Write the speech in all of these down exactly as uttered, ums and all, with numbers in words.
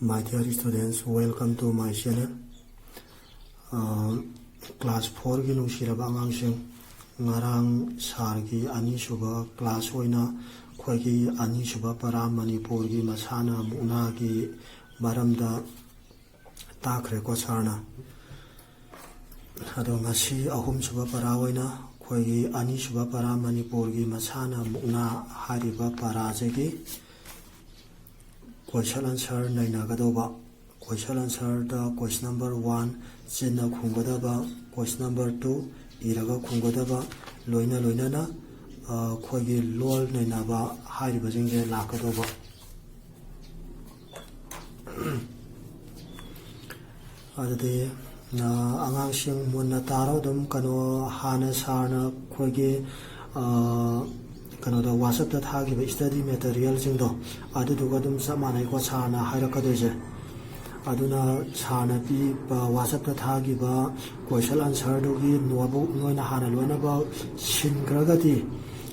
My dear students, welcome to my channel. ꯑ, class fourꯒꯤ ꯅꯨꯡꯁꯤꯔꯕ ꯑꯉꯥꯡꯁꯤꯡ, ꯉꯔꯥꯡ ꯁꯥꯔꯒꯤ ꯑꯅꯤꯁꯨꯕ class ꯑꯣꯏꯅ ꯑꯩꯈꯣꯏꯒꯤ ꯑꯅꯤꯁꯨꯕ ꯄꯔꯥ ꯃꯅꯤꯄꯨꯔꯒꯤ ꯃꯁꯥꯟꯅ ꯃꯨꯛꯅꯥꯒꯤ ꯃꯔꯝꯗ ꯇꯥꯈ꯭ꯔꯦꯀꯣ ꯁꯥꯔꯅ꯫ ꯑꯗꯣ ꯉꯁꯤ ꯑꯍꯨꯝꯁꯨꯕ ꯄꯔꯥ ꯑꯣꯏꯅ ꯑꯩꯈꯣꯏꯒꯤ ꯑꯅꯤꯁꯨꯕ ꯄꯔꯥ ꯃꯅꯤꯄꯨꯔꯒꯤ ꯃꯁꯥꯟꯅ ꯃꯨꯛꯅꯥ ꯍꯥꯏꯔꯤꯕ ꯄꯔꯥꯁꯤꯒꯤ question answer ꯅꯩꯅꯒꯗꯧꯕ꯫ Question answerꯗ question number one ꯆꯤꯟꯅ ꯈꯨꯝꯒꯗꯕ, question number two ꯏꯔꯒ ꯈꯨꯝꯒꯗꯕ, ꯂꯣꯏꯅ ꯂꯣꯏꯅꯅ, ꯑ, ꯑꯩꯈꯣꯏꯒꯤ ꯂꯣꯜ ꯅꯩꯅꯕ ꯍꯥꯏꯔꯤꯕꯁꯤꯡꯁꯦ ꯂꯥꯛꯀꯗꯧꯕ꯫ ꯑꯗꯨꯗꯤ, ꯑ, ꯑꯉꯥꯡꯁꯤꯡ ꯃꯨꯟꯅ ꯇꯥꯔꯣ꯫ ꯑꯗꯨꯝ ꯀꯩꯅꯣ, ꯍꯥꯟꯅ ꯁꯥꯔꯅ ꯑꯩꯈꯣꯏꯒꯤ, ꯑ, ꯀꯩꯅꯣꯗ WhatsAppꯇ ꯊꯥꯈꯤꯕ study materialꯁꯤꯡꯗꯣ, ꯑꯗꯨꯗꯨꯒ ꯑꯗꯨꯝ ꯆꯞ ꯃꯥꯟꯅꯩꯀꯣ ꯁꯥꯔꯅ ꯍꯥꯏꯔꯛꯀꯗꯣꯏꯁꯦ꯫ ꯑꯗꯨꯅ ꯁꯥꯔꯅ ꯄꯤꯕ, WhatsAppꯇ ꯊꯥꯈꯤꯕ question answerꯗꯨꯒꯤ notebook ꯅꯣꯏꯅ ꯍꯥꯟꯅ ꯂꯣꯏꯅꯃꯛ ꯁꯤꯟꯈ꯭ꯔꯒꯗꯤ,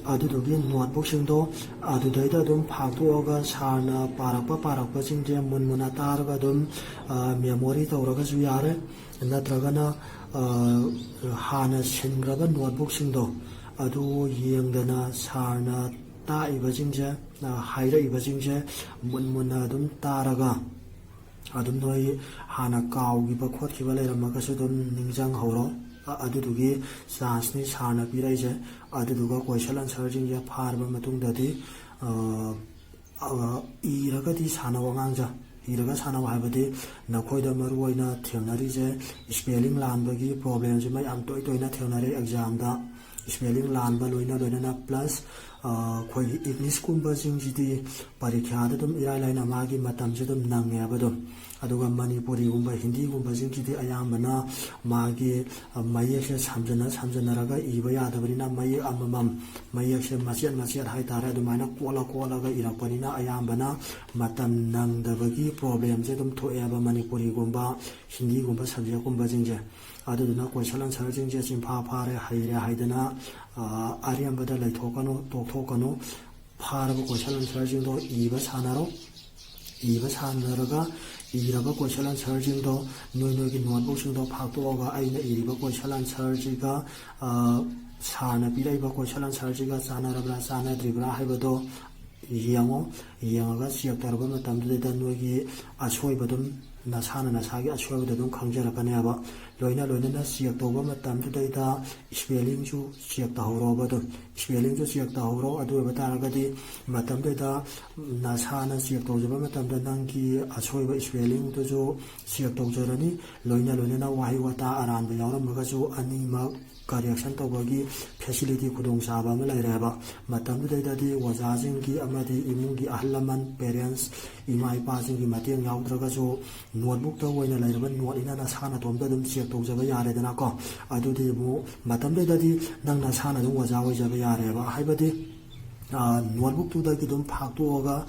ꯑꯗꯨꯗꯨꯒꯤ notebookꯁꯤꯡꯗꯣ ꯑꯗꯨꯗꯩꯗ ꯑꯗꯨꯝ ꯐꯥꯛꯇꯣꯛꯑꯒ ꯁꯥꯔꯅ ꯄꯥꯔꯛꯄ ꯄꯥꯔꯛꯄꯁꯤꯡꯁꯦ ꯃꯨꯟ ꯃꯨꯟꯅ ꯇꯥꯔꯒ ꯑꯗꯨꯝ, ꯑ, memory ꯇꯧꯔꯒꯁꯨ ꯌꯥꯔꯦ꯫ ꯅꯠꯇ꯭ꯔꯒꯅ, ꯑ, ꯍꯥꯟꯅ ꯁꯤꯟꯈ꯭ꯔꯕ notebookꯁꯤꯡꯗꯣ ꯑꯗꯨ ꯌꯦꯡꯗꯅ ꯁꯥꯔꯅ ꯇꯥꯛꯏꯕꯁꯤꯡꯁꯦ, ꯑ, ꯍꯥꯏꯔꯛꯏꯕꯁꯤꯡꯁꯦ ꯃꯨꯟ ꯃꯨꯟꯅ ꯑꯗꯨꯝ ꯇꯥꯔꯒ, ꯑꯗꯨꯝ ꯅꯣꯏ ꯍꯥꯟꯅ ꯀꯥꯎꯈꯤꯕ ꯈꯣꯠꯈꯤꯕ ꯂꯩꯔꯝꯃꯒꯁꯨ ꯑꯗꯨꯝ ꯅꯤꯡꯁꯤꯡꯍꯧꯔꯣ꯫ ꯑ-, ꯑꯗꯨꯗꯨꯒꯤ chanceꯅꯤ ꯁꯥꯔꯅ ꯄꯤꯔꯛꯏꯁꯦ꯫ ꯑꯗꯨꯗꯨꯒ question answerꯁꯤꯡꯁꯦ ꯐꯥꯔꯕ ꯃꯇꯨꯡꯗꯗꯤ, ꯑ, ꯑ, ꯏꯔꯒꯗꯤ ꯁꯥꯟꯅꯧ ꯑꯉꯥꯡꯁꯦ꯫ ꯏꯔꯒ ꯁꯥꯟꯅꯧ ꯍꯥꯏꯕꯗꯤ ꯅꯈꯣꯏꯗ ꯃꯔꯨꯑꯣꯏꯅ ꯊꯦꯡꯅꯔꯤꯁꯦ spelling ꯂꯥꯟꯕꯒꯤ problemꯁꯤꯃ ꯌꯥꯝ ꯇꯣꯏ ꯇꯣꯏꯅ ꯊꯦꯡꯅꯔꯦ examꯗ꯫ Spelling ꯂꯥꯟꯕ ꯂꯣꯏꯅ ꯂꯣꯏꯅꯅ plus, ꯑ, ꯑꯩꯈꯣꯏꯒꯤ Englishꯀꯨꯝꯕꯁꯤꯡꯁꯤꯗꯤ ꯄꯔꯤꯈ꯭ꯌꯥꯗ ꯑꯗꯨꯝ ꯏꯔꯥꯏ ꯂꯥꯏꯅ ꯃꯥꯒꯤ ꯃꯇꯝꯁꯦ ꯑꯗꯨꯝ ꯅꯪꯉꯦꯕ ꯑꯗꯨꯝ꯫ ꯑꯗꯨꯒ ꯃꯅꯤꯄꯨꯔꯤꯒꯨꯝꯕ, ꯍꯤꯟꯗꯤꯒꯨꯝꯕꯁꯤꯡꯁꯤꯗꯤ ꯑꯌꯥꯝꯕꯅ ꯃꯥꯒꯤ, ꯑ, ꯃꯌꯦꯛꯁꯦ ꯁꯝꯖꯟꯅ ꯁꯝꯖꯟꯅꯔꯒ ꯏꯕ ꯌꯥꯗꯕꯅꯤꯅ ꯃꯌꯦꯛ ꯑꯃꯃꯝ, ꯃꯌꯦꯛꯁꯦ ꯃꯆꯦꯠ ꯃꯆꯦꯠ ꯍꯥꯏꯇꯥꯔꯦ, ꯑꯗꯨꯃꯥꯏꯅ ꯀꯣꯠꯂ ꯀꯣꯠꯂꯒ ꯏꯔꯛꯄꯅꯤꯅ ꯑꯌꯥꯝꯕꯅ ꯃꯇꯝ ꯅꯪꯗꯕꯒꯤ problemꯁꯦ ꯑꯗꯨꯝ ꯊꯣꯛꯑꯦꯕ ꯃꯅꯤꯄꯨꯔꯤꯒꯨꯝꯕ, ꯍꯤꯟꯗꯤꯒꯨꯝꯕ subjectꯀꯨꯝꯕꯁꯤꯡꯁꯦ꯫ ꯑꯗꯨꯗꯨꯅ question answerꯁꯤꯡꯁꯦ ꯆꯤꯟꯐꯥ ꯐꯥꯔꯦ, ꯍꯩꯔꯦ ꯍꯥꯏꯗꯅ, ꯑ, ꯑꯔꯦꯝꯕꯗ ꯂꯩꯊꯣꯛꯀꯅꯨ, ꯇꯣꯛꯊꯣꯛꯀꯅꯨ꯫ ꯐꯥꯔꯕ question answerꯁꯤꯡꯗꯣ ꯏꯕ ꯁꯥꯟꯅꯔꯣ꯫ ꯏꯕ ꯁꯥꯟꯅꯔꯒ ꯏꯔꯕ question answerꯁꯤꯡꯗꯣ ꯅꯣꯏ ꯅꯣꯏꯒꯤ notebookꯁꯤꯡꯗꯣ ꯐꯥꯛꯇꯣꯛꯑꯒ ꯑꯩꯅ ꯏꯔꯤꯕ question answerꯁꯤꯒ, ꯑ, ꯁꯥꯔꯅ ꯄꯤꯔꯛꯏꯕ question answerꯁꯤꯒ ꯆꯥꯟꯅꯔꯕ꯭ꯔꯥ ꯆꯥꯟꯅꯗ꯭ꯔꯤꯕ꯭ꯔꯥ ꯍꯥꯏꯕꯗꯣ ꯌꯦꯡꯉꯣ꯫ ꯌꯦꯡꯉꯒ check ꯇꯧꯔꯕ ꯃꯇꯝꯗꯨꯗꯩꯗ ꯅꯣꯏꯒꯤ ꯑꯁꯣꯏꯕ ꯑꯗꯨꯝ ꯅꯁꯥꯅ ꯅꯁꯥꯒꯤ ꯑꯁꯣꯏꯕꯗꯣ ꯑꯗꯨꯝ ꯈꯪꯖꯔꯛꯀꯅꯦꯕ꯫ ꯂꯣꯏꯅ ꯂꯣꯏꯅꯅ check ꯇꯧꯕ ꯃꯇꯝꯗꯨꯗꯩꯗ spellingꯁꯨ check ꯇꯧꯍꯧꯔꯣꯕ ꯑꯗꯨꯝ꯫ Spellingꯁꯨ check ꯇꯧꯍꯧꯔꯣ꯫ ꯑꯗꯨ ꯑꯣꯏꯕ ꯇꯥꯔꯒꯗꯤ ꯃꯇꯝꯗꯨꯗ ꯅꯁꯥꯅ check ꯇꯧꯖꯕ ꯃꯇꯝꯗ ꯅꯪꯒꯤ ꯑꯁꯣꯏꯕ spellingꯗꯨꯁꯨ check ꯇꯧꯖꯔꯅꯤ꯫ ꯂꯣꯏꯅ ꯂꯣꯏꯅꯅ ꯋꯥꯍꯩ ꯋꯥꯇꯥ ꯑꯔꯥꯟꯕ ꯌꯥꯎꯔꯝꯃꯒꯁꯨ ꯑꯅꯤꯃꯛ correction ꯇꯧꯕꯒꯤ facility, ꯈꯨꯗꯣꯡꯆꯥꯕ ꯑꯃ ꯂꯩꯔꯦꯕ꯫ ꯃꯇꯝꯗꯨꯗꯩꯗꯗꯤ ꯑꯣꯖꯥꯁꯤꯡꯒꯤ ꯑꯃꯗꯤ ꯏꯃꯨꯡꯒꯤ ꯑꯍꯜ ꯂꯃꯟ, parents, ꯏꯃꯥ ꯏꯄꯥꯁꯤꯡꯒꯤ ꯃꯇꯦꯡ ꯌꯥꯎꯗ꯭ꯔꯒꯁꯨ notebookꯇ ꯑꯣꯏꯅ ꯂꯩꯔꯕ note ꯏꯅ ꯅꯁꯥ ꯅꯇꯣꯝꯇ ꯑꯗꯨꯝ check ꯇꯧꯖꯕ ꯌꯥꯔꯦꯗꯅꯀꯣ꯫ ꯑꯗꯨꯗꯤ ꯑꯃꯨꯛ ꯃꯇꯝꯗꯨꯗꯗꯤ ꯅꯪ ꯅꯁꯥꯅ ꯑꯗꯨꯝ ꯑꯣꯖꯥ ꯑꯣꯏꯖꯕ ꯌꯥꯔꯦꯕ꯫ ꯍꯥꯏꯕꯗꯤ, ꯑ, notebookꯇꯨꯗꯒꯤ ꯑꯗꯨꯝ ꯐꯥꯛꯇꯣꯛꯑꯒ,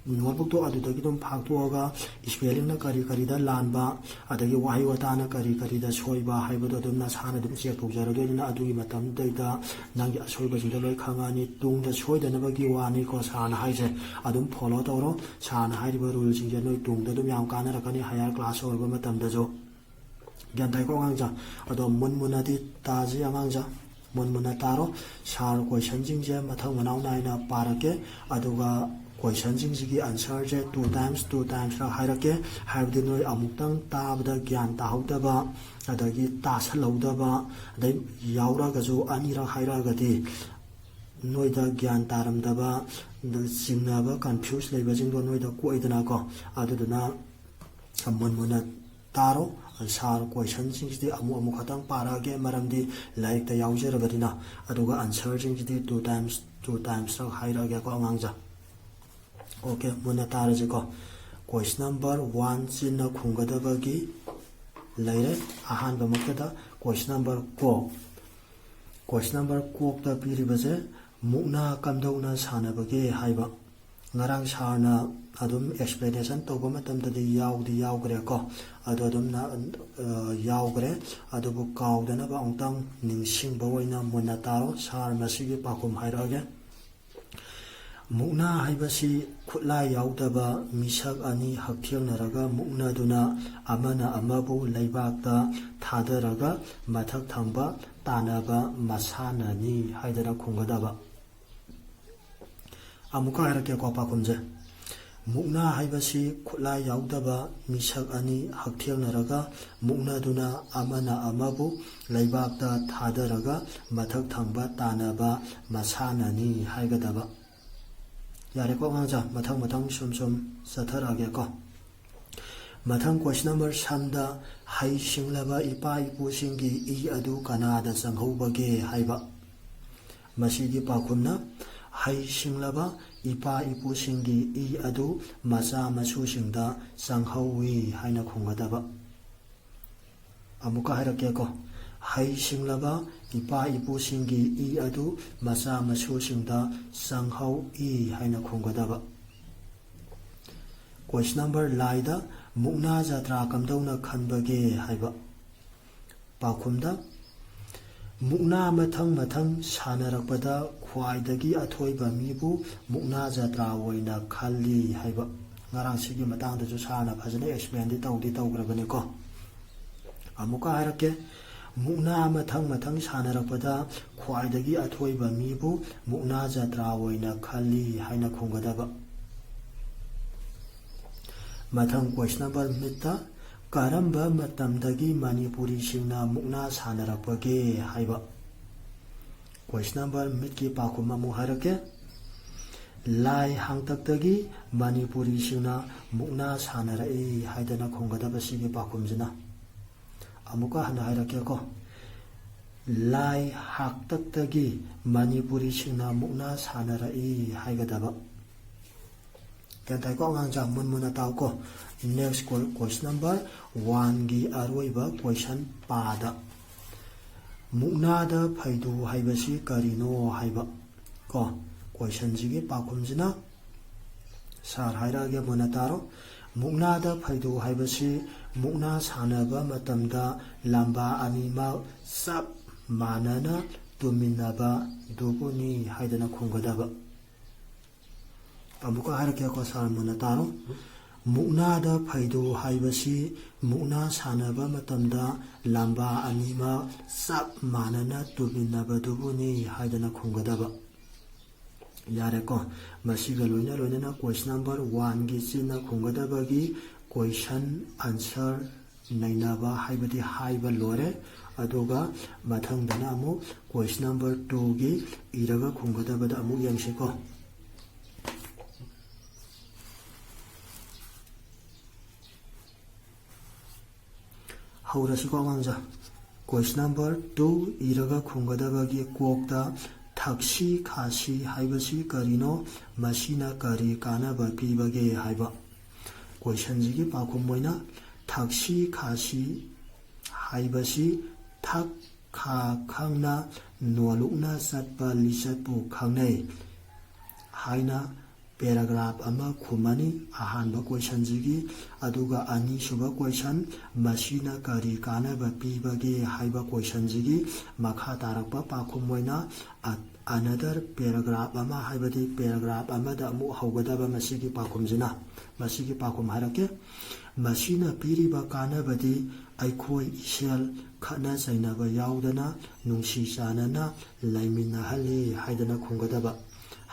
notebookꯇꯣ ꯑꯗꯨꯗꯒꯤ ꯑꯗꯨꯝ ꯐꯥꯛꯇꯣꯛꯑꯒ spellingꯅ ꯀꯔꯤ ꯀꯔꯤꯗ ꯂꯥꯟꯕ, ꯑꯗꯒꯤ ꯋꯥꯍꯩ ꯋꯥꯇꯥꯅ ꯀꯔꯤ ꯀꯔꯤꯗ ꯁꯣꯏꯕ ꯍꯥꯏꯕꯗꯣ ꯑꯗꯨꯝ ꯅꯁꯥꯅ ꯑꯗꯨꯝ check ꯇꯧꯖꯔꯗꯣꯏꯅꯤꯅ ꯑꯗꯨꯒꯤ ꯃꯇꯝꯗꯨꯗꯩꯗ ꯅꯪꯒꯤ ꯑꯁꯣꯏꯕꯁꯤꯡꯗꯣ ꯂꯣꯏ ꯈꯪꯉꯛꯑꯅꯤ꯫ ꯇꯨꯡꯗ ꯁꯣꯏꯗꯅꯕꯒꯤ ꯋꯥꯅꯤꯀꯣ ꯁꯥꯔꯅ ꯍꯥꯏꯁꯦ꯫ ꯑꯗꯨꯝ follow ꯇꯧꯔꯣ꯫ ꯁꯥꯔꯅ ꯍꯥꯏꯔꯤꯕ ruleꯁꯤꯡꯁꯦ ꯅꯣꯏ ꯇꯨꯡꯗ ꯑꯗꯨꯝ ꯌꯥꯝ ꯀꯥꯟꯅꯔꯛꯀꯅꯤ, higher class ꯑꯣꯏꯔꯕ ꯃꯇꯝꯗꯁꯨ꯫ ꯒ꯭ꯌꯥꯟ ꯇꯥꯏꯀꯣ ꯑꯉꯥꯡꯁꯥ? ꯑꯗꯣ ꯃꯨꯟ ꯃꯨꯟꯅꯗꯤ ꯇꯥꯁꯤ ꯑꯉꯥꯡꯁꯥ꯫ ꯃꯨꯟ ꯃꯨꯟꯅ ꯇꯥꯔꯣ꯫ ꯁꯥꯔ questionꯁꯤꯡꯁꯦ ꯃꯊꯪ ꯃꯅꯥꯎ ꯅꯥꯏꯅ ꯄꯥꯔꯛꯀꯦ꯫ ꯑꯗꯨꯒ questionꯁꯤꯡꯁꯤꯒꯤ answerꯁꯦ two times, two timesꯔ ꯍꯥꯏꯔꯛꯀꯦ꯫ ꯍꯥꯏꯕꯗꯤ ꯅꯣꯏ ꯑꯃꯨꯛꯇꯪ ꯇꯥꯕꯗ ꯒ꯭ꯌꯥꯟ ꯇꯥꯍꯧꯗꯕ, ꯑꯗꯒꯤ ꯇꯥꯁꯜꯍꯧꯗꯕ, ꯑꯗꯩ ꯌꯥꯎꯔꯛꯑꯒꯁꯨ ꯑꯅꯤꯔꯛ ꯍꯥꯏꯔꯛꯑꯒꯗꯤ ꯅꯣꯏꯗ ꯒ꯭ꯌꯥꯟ ꯇꯥꯔꯝꯗꯕ, ꯑꯗ ꯆꯤꯡꯅꯕ, confuse ꯂꯩꯕꯁꯤꯡꯗꯣ ꯅꯣꯏꯗ ꯀꯣꯛꯏꯗꯅꯀꯣ꯫ ꯑꯗꯨꯗꯨꯅ ꯃꯨꯟ ꯃꯨꯟꯅ ꯇꯥꯔꯣ꯫ ꯁꯥꯔ questionꯁꯤꯡꯁꯤꯗꯤ ꯑꯃꯨꯛ ꯑꯃꯨꯛ ꯈꯛꯇꯪ ꯄꯥꯔꯛꯑꯒꯦ, ꯃꯔꯝꯗꯤ ꯂꯥꯏꯔꯤꯛꯇ ꯌꯥꯎꯖꯔꯕꯅꯤꯅ꯫ ꯑꯗꯨꯒ answerꯁꯤꯡꯁꯤꯗꯤ two times, two timesꯔ ꯍꯥꯏꯔꯛꯑꯒꯦꯀꯣ ꯑꯉꯥꯡꯁꯥ꯫ Okay, ꯃꯨꯟꯅ ꯇꯥꯔꯁꯤꯀꯣ꯫ Question number one ꯆꯤꯟꯅ ꯈꯨꯝꯒꯗꯕꯒꯤ ꯂꯩꯔꯦ꯫ ꯑꯍꯥꯟꯕꯃꯛꯇꯗ question number ꯀꯣꯛ꯫ Question number ꯀꯣꯛꯇ ꯄꯤꯔꯤꯕꯁꯦ ꯃꯨꯛꯅꯥ ꯀꯝꯗꯧꯅ ꯁꯥꯟꯅꯕꯒꯦ ꯍꯥꯏꯕ꯫ ꯉꯔꯥꯡ ꯁꯥꯔꯅ ꯑꯗꯨꯝ explanation ꯇꯧꯕ ꯃꯇꯝꯗꯗꯤ ꯌꯥꯎꯗꯤ ꯌꯥꯎꯈ꯭ꯔꯦꯀꯣ꯫ ꯑꯗꯣ ꯑꯗꯨꯝ ꯅ-, ꯑ, ꯌꯥꯎꯈ꯭ꯔꯦ꯫ ꯑꯗꯨꯕꯨ ꯀꯥꯎꯗꯅꯕ ꯑꯃꯨꯛꯇꯪ ꯅꯤꯡꯁꯤꯡꯕ ꯑꯣꯏꯅ ꯃꯨꯟꯅ ꯇꯥꯔꯣ꯫ ꯁꯥꯔ ꯃꯁꯤꯒꯤ ꯄꯥꯎꯈꯨꯝ ꯍꯥꯏꯔꯛꯑꯒꯦ꯫ ꯃꯨꯛꯅꯥ ꯍꯥꯏꯕꯁꯤ ꯈꯨꯠꯂꯥꯏ ꯌꯥꯎꯗꯕ ꯃꯤꯁꯛ ꯑꯅꯤ ꯍꯛꯊꯦꯡꯅꯔꯒ ꯃꯨꯛꯅꯗꯨꯅ ꯑꯃꯅ ꯑꯃꯕꯨ ꯂꯩꯕꯥꯛꯇ ꯊꯥꯗꯔꯒ ꯃꯊꯛ ꯊꯪꯕ ꯇꯥꯟꯅꯕ ꯃꯁꯥꯟꯅꯅꯤ ꯍꯥꯏꯗꯅ ꯈꯨꯝꯒꯗꯕ꯫ ꯑꯃꯨꯛꯀ ꯍꯥꯏꯔꯛꯀꯦꯀꯣ ꯄꯥꯎꯈꯨꯝꯁꯦ꯫ ꯃꯨꯛꯅꯥ ꯍꯥꯏꯕꯁꯤ ꯈꯨꯠꯂꯥꯏ ꯌꯥꯎꯗꯕ ꯃꯤꯁꯛ ꯑꯅꯤ ꯍꯛꯊꯦꯡꯅꯔꯒ ꯃꯨꯛꯅꯗꯨꯅ ꯑꯃꯅ ꯑꯃꯕꯨ ꯂꯩꯕꯥꯛꯇ ꯊꯥꯗꯔꯒ ꯃꯊꯛ ꯊꯪꯕ ꯇꯥꯟꯅꯕ ꯃꯁꯥꯟꯅꯅꯤ ꯍꯥꯏꯒꯗꯕ꯫ ꯌꯥꯔꯦꯀꯣ ꯑꯉꯥꯡꯁꯥ, ꯃꯊꯪ ꯃꯊꯪ ꯁꯨꯝ ꯁꯨꯝ ꯆꯠꯊꯔꯛꯑꯒꯦꯀꯣ꯫ ꯃꯊꯪ question number ꯁꯝꯗ, ꯍꯩ ꯁꯤꯡꯂꯕ ꯏꯄꯥ ꯏꯄꯨꯁꯤꯡꯒꯤ ꯏ ꯑꯗꯨ ꯀꯅꯥꯗ ꯆꯪꯍꯧꯕꯒꯦ ꯍꯥꯏꯕ꯫ ꯃꯁꯤꯒꯤ ꯄꯥꯎꯈꯨꯝꯅ, ꯍꯩ ꯁꯤꯡꯂꯕ ꯏꯄꯥ ꯏꯄꯨꯁꯤꯡꯒꯤ ꯏ ꯑꯗꯨ ꯃꯆꯥ ꯃꯁꯨꯁꯤꯡꯗ ꯆꯪꯍꯧꯏ ꯍꯥꯏꯅ ꯈꯨꯝꯒꯗꯕ꯫ ꯑꯃꯨꯛꯀ ꯍꯥꯏꯔꯛꯀꯦꯀꯣ꯫ ꯍꯩ ꯁꯤꯡꯂꯕ ꯏꯄꯥ ꯏꯄꯨꯁꯤꯡꯒꯤ ꯏ ꯑꯗꯨ ꯃꯆꯥ ꯃꯁꯨꯁꯤꯡꯗ ꯆꯪꯍꯧꯏ ꯍꯥꯏꯅ ꯈꯨꯝꯒꯗꯕ꯫ Question number ꯂꯥꯏꯗ ꯃꯨꯛꯅꯥ ꯖꯇ꯭ꯔꯥ ꯀꯝꯗꯧꯅ ꯈꯟꯕꯒꯦ ꯍꯥꯏꯕ꯫ ꯄꯥꯎꯈꯨꯝꯗ, ꯃꯨꯛꯅꯥ ꯃꯊꯪ ꯃꯊꯪ ꯁꯥꯟꯅꯔꯛꯄꯗ ꯈ꯭ꯋꯥꯏꯗꯒꯤ ꯑꯊꯣꯏꯕ ꯃꯤꯕꯨ ꯃꯨꯛꯅꯥ ꯖꯇ꯭ꯔꯥ ꯑꯣꯏꯅ ꯈꯜꯂꯤ ꯍꯥꯏꯕ꯫ ꯉꯔꯥꯡ ꯁꯤꯒꯤ ꯃꯇꯥꯡꯗꯁꯨ ꯁꯥꯔꯅ ꯐꯖꯅ explainꯗꯤ ꯇꯧꯗꯤ ꯇꯧꯈ꯭ꯔꯕꯅꯤꯀꯣ꯫ ꯑꯃꯨꯛꯀ ꯍꯥꯏꯔꯛꯀꯦ, ꯃꯨꯛꯅꯥ ꯃꯊꯪ ꯃꯊꯪ ꯁꯥꯟꯅꯔꯛꯄꯗ ꯈ꯭ꯋꯥꯏꯗꯒꯤ ꯑꯊꯣꯏꯕ ꯃꯤꯕꯨ ꯃꯨꯛꯅꯥ ꯖꯇ꯭ꯔꯥ ꯑꯣꯏꯅ ꯈꯜꯂꯤ ꯍꯥꯏꯅ ꯈꯨꯝꯒꯗꯕ꯫ ꯃꯊꯪ question number ꯃꯤꯠꯇ, ꯀꯔꯝꯕ ꯃꯇꯝꯗꯒꯤ ꯃꯅꯤꯄꯨꯔꯤꯁꯤꯡꯅ ꯃꯨꯛꯅꯥ ꯁꯥꯟꯅꯔꯛꯄꯒꯦ ꯍꯥꯏꯕ꯫ Question number ꯃꯤꯠꯀꯤ ꯄꯥꯎꯈꯨꯝ ꯑꯃꯨꯛ ꯍꯥꯏꯔꯛꯀꯦ꯫ ꯂꯥꯏ ꯍꯥꯛꯇꯛꯇꯒꯤ ꯃꯅꯤꯄꯨꯔꯤꯁꯤꯡꯅ ꯃꯨꯛꯅꯥ ꯁꯥꯟꯅꯔꯛꯏ ꯍꯥꯏꯗꯅ ꯈꯨꯝꯒꯗꯕ ꯁꯤꯒꯤ ꯄꯥꯎꯈꯨꯝꯁꯤꯅ꯫ ꯑꯃꯨꯛꯀ ꯍꯟꯅ ꯍꯥꯏꯔꯛꯀꯦꯀꯣ꯫ ꯂꯥꯏ ꯍꯥꯛꯇꯛꯇꯒꯤ ꯃꯅꯤꯄꯨꯔꯤꯁꯤꯡꯅ ꯃꯨꯛꯅꯥ ꯁꯥꯟꯅꯔꯛꯏ ꯍꯥꯏꯒꯗꯕ꯫ ꯒ꯭ꯌꯥꯟ ꯇꯥꯏꯀꯣ ꯑꯉꯥꯡꯁꯥ? ꯃꯨꯟ ꯃꯨꯟꯅ ꯇꯥꯎꯀꯣ꯫ Next que-, question number oneꯒꯤ ꯑꯔꯣꯏꯕ question ꯄꯥꯗ꯫ ꯃꯨꯛꯅꯥꯗ ꯐꯩꯗꯨ ꯍꯥꯏꯕꯁꯤ ꯀꯔꯤꯅꯣ ꯍꯥꯏꯕ ꯀꯣ꯫ Questionꯁꯤꯒꯤ ꯄꯥꯎꯈꯨꯝꯁꯤꯅ ꯁꯥꯔ ꯍꯥꯏꯔꯛꯑꯒꯦ, ꯃꯨꯟꯅ ꯇꯥꯔꯣ꯫ ꯃꯨꯛꯅꯥꯗ ꯐꯩꯗꯨ ꯍꯥꯏꯕꯁꯤ ꯃꯨꯛꯅꯥ ꯁꯥꯟꯅꯕ ꯃꯇꯝꯗ ꯂꯝꯕꯥ ꯑꯅꯤꯃꯛ ꯆꯞ ꯃꯥꯟꯅꯅ ꯇꯨꯝꯃꯤꯟꯅꯕꯗꯨꯕꯨꯅꯤ ꯍꯥꯏꯗꯅ ꯈꯨꯝꯒꯗꯕ꯫ ꯑꯃꯨꯛꯀ ꯍꯥꯏꯔꯛꯀꯦꯀꯣ, ꯁꯥꯔ ꯃꯨꯟꯅ ꯇꯥꯔꯣ꯫ ꯃꯨꯛꯅꯥꯗ ꯐꯩꯗꯨ ꯍꯥꯏꯕꯁꯤ ꯃꯨꯛꯅꯥ ꯁꯥꯟꯅꯕ ꯃꯇꯝꯗ ꯂꯝꯕꯥ ꯑꯅꯤꯃꯛ ꯆꯞ ꯃꯥꯟꯅꯅ ꯇꯨꯃꯤꯟꯅꯕꯗꯨꯕꯨꯅꯤ ꯍꯥꯏꯗꯅ ꯈꯨꯝꯒꯗꯕ꯫ ꯌꯥꯔꯦꯀꯣ꯫ ꯃꯁꯤꯒ ꯂꯣꯏꯅ ꯂꯣꯏꯅꯅ question number one ꯒꯤ ꯆꯤꯟꯅ ꯈꯨꯝꯒꯗꯕꯒꯤ question answer ꯅꯩꯅꯕ ꯍꯥꯏꯕꯗꯤ ꯍꯥꯏꯕ ꯂꯣꯏꯔꯦ꯫ ꯑꯗꯨꯒ ꯃꯊꯪꯗꯅ ꯑꯃꯨꯛ question number two ꯒꯤ ꯏꯔꯒ ꯈꯨꯝꯒꯗꯕꯗ ꯑꯃꯨꯛ ꯌꯦꯡꯁꯤꯀꯣ꯫ ꯍꯧꯔꯁꯤꯀꯣ ꯑꯉꯥꯡꯖꯥ꯫ Question number two ꯏꯔꯒ ꯈꯨꯝꯒꯗꯕꯒꯤ ꯀꯣꯛꯇ ꯊꯛꯁꯤ ꯈꯥꯁꯤ ꯍꯥꯏꯕꯁꯤ ꯀꯔꯤꯅꯣ? ꯃꯁꯤꯅ ꯀꯔꯤ ꯀꯥꯟꯅꯕ ꯄꯤꯕꯒꯦ ꯍꯥꯏꯕ꯫ Question ꯁꯤꯒꯤ ꯄꯥꯎꯈꯨꯝ ꯑꯣꯏꯅ ꯊꯛꯁꯤ ꯈꯥꯁꯤ ꯍꯥꯏꯕꯁꯤ ꯊꯛ ꯈꯥ ꯈꯪꯅ ꯅꯣꯂꯨꯛꯅ ꯆꯠꯄ ꯂꯤꯆꯠꯄꯨ ꯈꯪꯅꯩ ꯍꯥꯏꯅ paragraph ꯑꯃ ꯈꯨꯝꯃꯅꯤ ꯑꯍꯥꯟꯕ question ꯁꯤꯒꯤ꯫ ꯑꯗꯨꯒ ꯑꯅꯤꯁꯨꯕ question, ꯃꯁꯤꯅ ꯀꯔꯤ ꯀꯥꯟꯅꯕ ꯄꯤꯕꯒꯦ ꯍꯥꯏꯕ question ꯁꯤꯒꯤ ꯃꯈꯥ ꯇꯥꯔꯛꯄ ꯄꯥꯎꯈꯨꯝ ꯑꯣꯏꯅ ꯑ-, another paragraph ꯑꯃ, ꯍꯥꯏꯕꯗꯤ paragraph ꯑꯃꯗ ꯑꯃꯨꯛ ꯍꯧꯒꯗꯕ ꯃꯁꯤꯒꯤ ꯄꯥꯎꯈꯨꯝꯁꯤꯅ꯫ ꯃꯁꯤꯒꯤ ꯄꯥꯎꯈꯨꯝ ꯍꯥꯏꯔꯛꯀꯦ꯫ ꯃꯁꯤꯅ ꯄꯤꯔꯤꯕ ꯀꯥꯟꯅꯕꯗꯤ ꯑꯩꯈꯣꯏ ꯏꯁꯦꯜ ꯈꯠꯅ ꯆꯩꯅꯕ ꯌꯥꯎꯗꯅ ꯅꯨꯡꯁꯤ ꯆꯥꯟꯅꯅ ꯂꯩꯃꯤꯟꯅꯍꯜꯂꯤ ꯍꯥꯏꯗꯅ ꯈꯨꯝꯒꯗꯕ꯫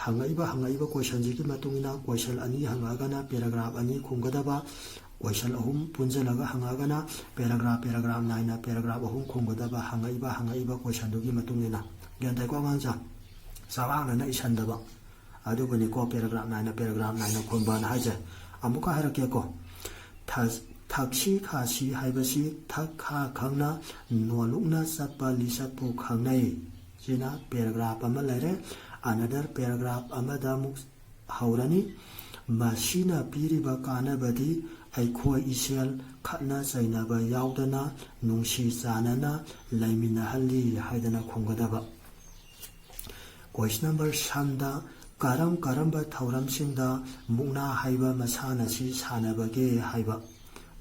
ꯍꯪꯉꯛꯏꯕ, ꯍꯪꯉꯛꯏꯕ question ꯁꯤꯒꯤ ꯃꯇꯨꯡ ꯏꯟꯅ question ꯑꯅꯤ ꯍꯪꯉꯛꯑꯒꯅ paragraph ꯑꯅꯤ ꯈꯨꯝꯒꯗꯕ, question ꯑꯍꯨꯝ ꯄꯨꯟꯁꯤꯜꯂꯒ ꯍꯪꯉꯛꯑꯒꯅ paragraph, paragraph ꯅꯥꯏꯅ paragraph ꯑꯍꯨꯝ ꯈꯨꯝꯒꯗꯕ, ꯍꯪꯉꯛꯏꯕ, ꯍꯪꯉꯛꯏꯕ question ꯗꯨꯒꯤ ꯃꯇꯨꯡ ꯏꯟꯅ꯫ ꯒ꯭ꯌꯥꯟ ꯇꯥꯏꯀꯣ ꯑꯉꯥꯡꯁꯥ? ꯆꯔꯥꯡꯅꯅ ꯏꯁꯟꯗꯕ꯫ ꯑꯗꯨꯕꯨꯅꯤꯀꯣ paragraph ꯅꯥꯏꯅ, paragraph ꯅꯥꯏꯅ ꯈꯨꯝꯕꯅ ꯍꯥꯏꯁꯦ꯫ ꯑꯃꯨꯛꯀ ꯍꯥꯏꯔꯛꯀꯦꯀꯣ꯫ ꯊ-, ꯊꯛꯁꯤ ꯈꯥꯁꯤ ꯍꯥꯏꯕꯁꯤ ꯊꯛ ꯈꯥ ꯈꯪꯅ ꯅꯣꯂꯨꯛꯅ ꯆꯠꯄ ꯂꯤꯆꯠꯄꯨ ꯈꯪꯅꯩ꯫ ꯁꯤꯅ paragraph ꯑꯃ ꯂꯩꯔꯦ꯫ Another paragraph ꯑꯃꯗ ꯑꯃꯨꯛ ꯍꯧꯔꯅꯤ꯫ ꯃꯁꯤꯅ ꯄꯤꯔꯤꯕ ꯀꯥꯟꯅꯕꯗꯤ ꯑꯩꯈꯣꯏ ꯏꯁꯦꯜ ꯈꯠꯅ ꯆꯩꯅꯕ ꯌꯥꯎꯗꯅ ꯅꯨꯡꯁꯤ ꯆꯥꯟꯅꯅ ꯂꯩꯃꯤꯟꯅꯍꯜꯂꯤ ꯍꯥꯏꯗꯅ ꯈꯨꯝꯒꯗꯕ꯫ Question number ꯁꯝꯗ ꯀꯔꯝ ꯀꯔꯝꯕ ꯊꯧꯔꯝꯁꯤꯡꯗ ꯃꯨꯛꯅꯥ ꯍꯥꯏꯕ ꯃꯁꯥꯟꯅꯁꯤ ꯁꯥꯟꯅꯕꯒꯦ ꯍꯥꯏꯕ꯫